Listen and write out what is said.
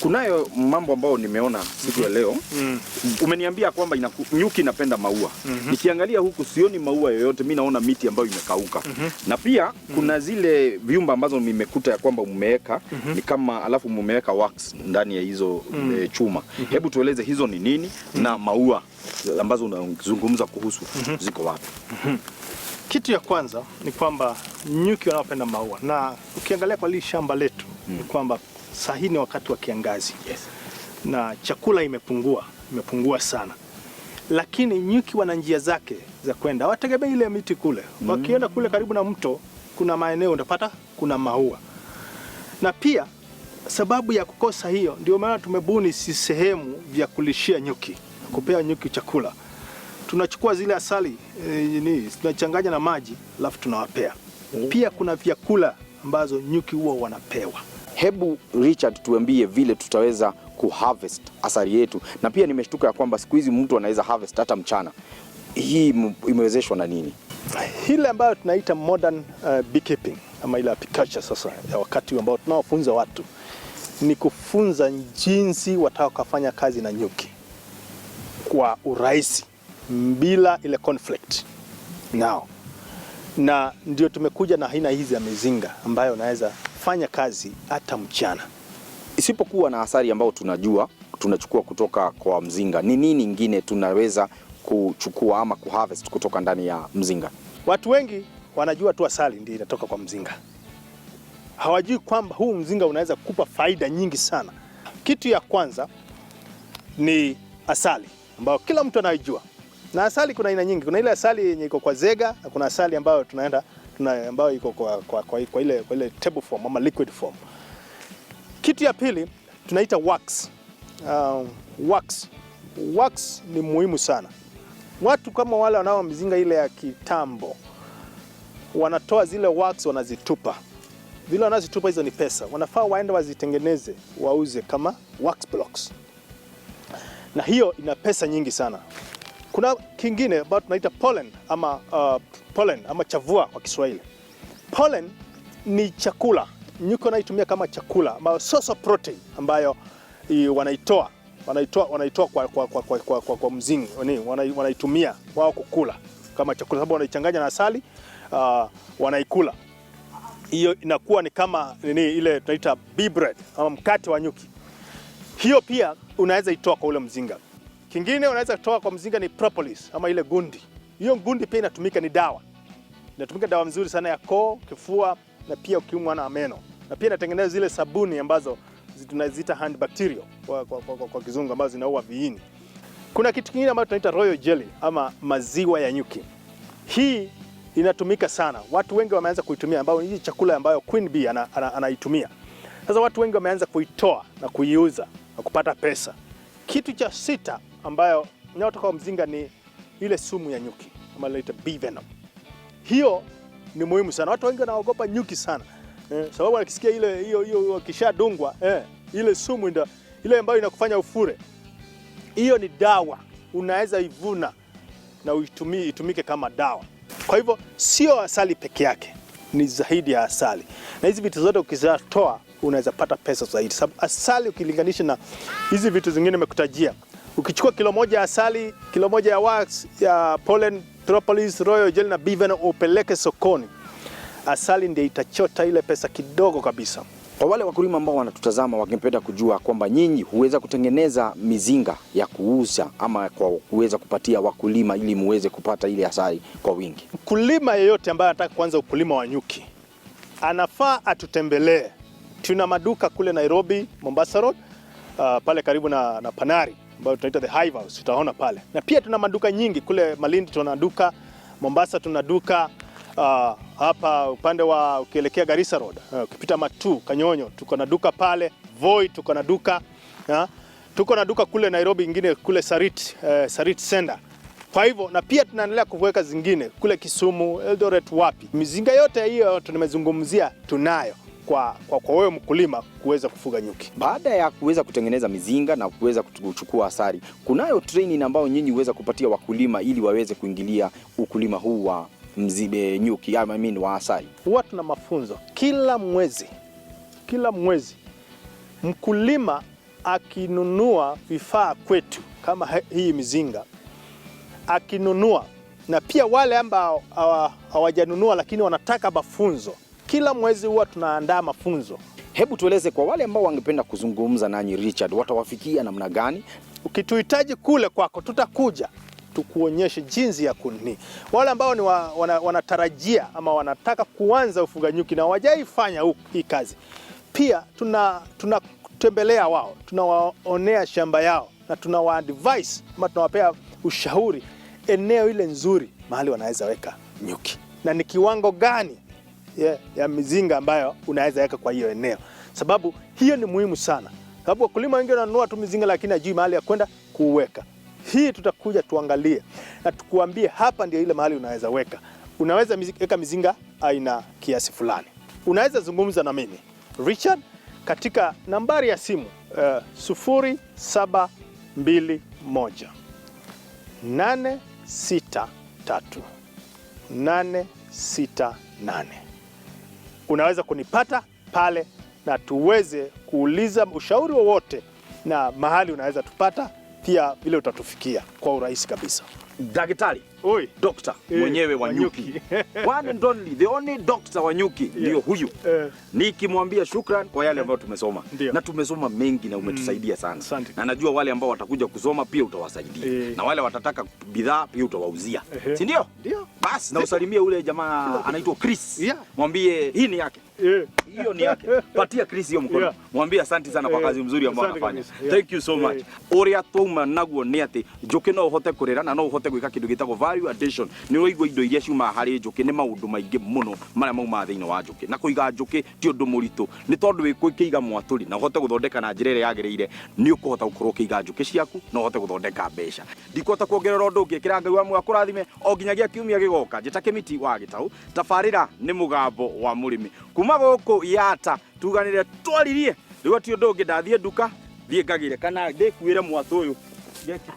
Kunayo mambo ambayo nimeona siku ya leo. Umeniambia kwamba nyuki inapenda maua. Nikiangalia huku sioni maua yoyote, mi naona miti ambayo imekauka. Na pia kuna zile vyumba ambazo nimekuta ya kwamba mmeweka ni kama, alafu mmeweka wax ndani ya hizo chuma. Hebu tueleze hizo ni nini na maua ambazo unazungumza kuhusu ziko wapi? Kitu ya kwanza ni kwamba nyuki wanaopenda maua, na ukiangalia kwa hili shamba letu ni kwamba saa hii ni wakati wa kiangazi na chakula imepungua, imepungua sana, lakini nyuki wana njia zake za kwenda, hawategemei ile miti kule. Wakienda kule karibu na mto, kuna maeneo utapata kuna maua, na pia sababu ya kukosa hiyo, ndio maana tumebuni si sehemu vya kulishia nyuki, kupea nyuki chakula. Tunachukua zile asali ni tunachanganya na maji alafu tunawapea. Pia kuna vyakula ambazo nyuki huwa wanapewa. Hebu Richard, tuambie vile tutaweza kuharvest asali yetu, na pia nimeshtuka ya kwamba siku hizi mtu anaweza harvest hata mchana. Hii imewezeshwa na nini? Ile ambayo tunaita modern beekeeping ama ile apiculture sasa ya wakati ambao tunaofunza watu ni kufunza jinsi watakafanya kazi na nyuki kwa urahisi bila ile conflict nao, na ndio tumekuja na aina hizi ya mizinga ambayo unaweza fanya kazi hata mchana. Isipokuwa na asali ambayo tunajua tunachukua kutoka kwa mzinga, ni nini ingine tunaweza kuchukua ama kuharvest kutoka ndani ya mzinga? Watu wengi wanajua tu asali ndio inatoka kwa mzinga, hawajui kwamba huu mzinga unaweza kukupa faida nyingi sana. Kitu ya kwanza ni asali ambayo kila mtu anaijua, na asali kuna aina nyingi. Kuna ile asali yenye iko kwa zega na kuna asali ambayo ambayo iko kwa ile table form ama liquid form. Kitu ya pili tunaita wax. Wax. Wax ni muhimu sana. Watu kama wale wanao mizinga ile ya kitambo wanatoa zile wax wanazitupa. Vile wanazitupa hizo ni pesa, wanafaa waende wazitengeneze wauze kama wax blocks, na hiyo ina pesa nyingi sana. Kuna kingine ambayo tunaita pollen ama, pollen ama chavua kwa Kiswahili. Pollen ni chakula, nyuki wanaitumia kama chakula ambayo source of protein ambayo wanaitoa kwa mzinga, wanaitumia wao kukula kama chakula, sababu wanaichanganya na asali, wanaikula hiyo inakuwa ni kama nini ile tunaita bee bread ama mkate wa nyuki. Hiyo pia unaweza itoa kwa ule mzinga. Kingine unaweza kutoa kwa mzinga ni propolis ama ile gundi. Hiyo gundi pia inatumika, ni dawa. Inatumika dawa nzuri sana ya koo, kifua na pia ukiumwa na meno. Na pia inatengeneza zile sabuni ambazo tunaziita antibacterial kwa kizungu ambazo zinaua viini. Kuna kitu kingine ambacho tunaita royal jelly ama maziwa ya nyuki. Hii inatumika sana. Watu wengi wameanza kuitumia, ambayo ni chakula ambayo Queen Bee anaitumia. Sasa watu wengi wameanza kuitoa na kuiuza na kupata pesa. Kitu cha sita ambayo inayotoka kwa mzinga ni ile sumu ya nyuki ama inaitwa bee venom. Hiyo ni muhimu sana. Watu wengi wanaogopa nyuki sana. Sababu wakisikia ile hiyo hiyo wakishadungwa ile sumu ndio ile ambayo inakufanya ufure. Hiyo ni dawa, unaweza ivuna na uitumie, itumike kama dawa. Kwa hivyo sio asali peke yake, ni zaidi ya asali. Na hizi vitu zote ukizitoa unaweza pata pesa zaidi, sababu asali ukilinganisha na hizi vitu zingine nimekutajia, ukichukua kilo 1 ya asali, kilo 1 ya wax, ya pollen, propolis, royal jelly na bee venom upeleke sokoni, asali ndio itachota ile pesa kidogo kabisa. Kwa wale wakulima ambao wanatutazama wangependa kujua kwamba nyinyi huweza kutengeneza mizinga ya kuuza ama kwa kuweza kupatia wakulima ili muweze kupata ile asali kwa wingi. Mkulima yeyote ambaye anataka kuanza ukulima wa nyuki anafaa atutembelee. Tuna maduka kule Nairobi, Mombasa Road, pale karibu na Panari ambayo tunaita the Hive House, utaona pale. Na pia tuna maduka nyingi kule Malindi, tuna duka Mombasa, tuna duka hapa upande wa ukielekea Garissa Road, ukipita Matu Kanyonyo, tuko na duka pale. Voi tuko na duka, tuko na duka kule Nairobi ingine kule Sarit Center. Kwa hivyo na pia tunaendelea kuweka zingine kule Kisumu, Eldoret, wapi. Mizinga yote hiyo tumezungumzia tunayo kwa wewe mkulima kuweza kufuga nyuki. Baada ya kuweza kutengeneza mizinga na kuweza kuchukua asali, kunayo training ambayo nyinyi huweza kupatia wakulima ili waweze kuingilia ukulima huu wa mzibe nyuki, I mean wa asali. Huwa tuna mafunzo kila mwezi, kila mwezi mkulima Akinunua vifaa kwetu kama hii mizinga, akinunua, na pia wale ambao hawajanunua lakini wanataka mafunzo, kila mwezi huwa tunaandaa mafunzo. Hebu tueleze kwa wale ambao wangependa kuzungumza nanyi Richard, watawafikia namna gani? Ukituhitaji kule kwako, tutakuja tukuonyeshe jinsi ya kunini. Wale ambao ni wanatarajia ama wanataka kuanza ufuga nyuki na hawajaifanya hii kazi, pia tunatembelea wao, tunawaonea shamba yao na tunawa advise ama tunawapea ushauri eneo ile nzuri mahali wanaweza weka nyuki na ni kiwango gani ya mizinga ambayo unaweza weka kwa hiyo eneo, sababu hiyo ni muhimu sana, sababu wakulima wengi wananunua tu mizinga lakini hajui mahali ya kwenda kuweka. Hii tutakuja tuangalie na tukuambie hapa ndio ile mahali unaweza weka. Unaweza weka mizinga aina kiasi fulani. Unaweza zungumza na mimi Richard katika nambari ya simu 0721 863 868. Unaweza kunipata pale na tuweze kuuliza ushauri wowote na mahali unaweza tupata pia vile utatufikia kwa urahisi kabisa. Daktari Oi. Doctor mwenyewe wa nyuki. One and only, the only doctor wa nyuki ndio huyu. Nikimwambia shukran kwa yale ambayo tumesoma. Ndio. Na tumesoma mengi na umetusaidia sana. Asante. Na najua wale ambao watakuja kusoma pia utawasaidia. Na wale watataka bidhaa pia utawauzia. Si ndio? Ndio. Basi na usalimie ule jamaa anaitwa Chris. Yeah. Mwambie hii ni yake. Hiyo ni yake. Patia Chris hiyo mkono. Mwambie asante sana kwa kazi mzuri ambayo Asante anafanya. kabisa. Yeah. Thank you so much. Uria twauma naguo nĩ atĩ njũkĩ no ũhote kũrera na no ũhote gwĩka kĩndũ gĩtagwo value addition. Nĩ ũraigua indo iria ciumaga harĩ njũkĩ nĩ maũndũ maingĩ mũno marĩa maumaga thĩinĩ wa njũkĩ. Na kũiga njũkĩ ti ũndũ mũritũ, nĩ tondũ wĩ kũiga mwatũri na ũhote gũthondeka na njĩra ĩrĩa yagĩrĩire, nĩ ũkũhota gũkorwo ũkĩiga njũkĩ ciaku na ũhote gũthondeka mbeca. Ndikũhota kuongerera ũndũ ũngĩ, kĩra Ngai wa muoyo akũrathime o nginyagia kiumia gĩgoka. Njĩta Kĩmiti wa Gĩtaũ, tabarĩra nĩ mũgambo wa mũrĩmi. Kuma gũkũ Yatta tuganĩre twaririe, rĩu ti ũndũ ũngĩ, ndathiĩ nduka thiĩ ngagĩre kana ndĩkuĩre mwatũ ũyũ. Ngeke.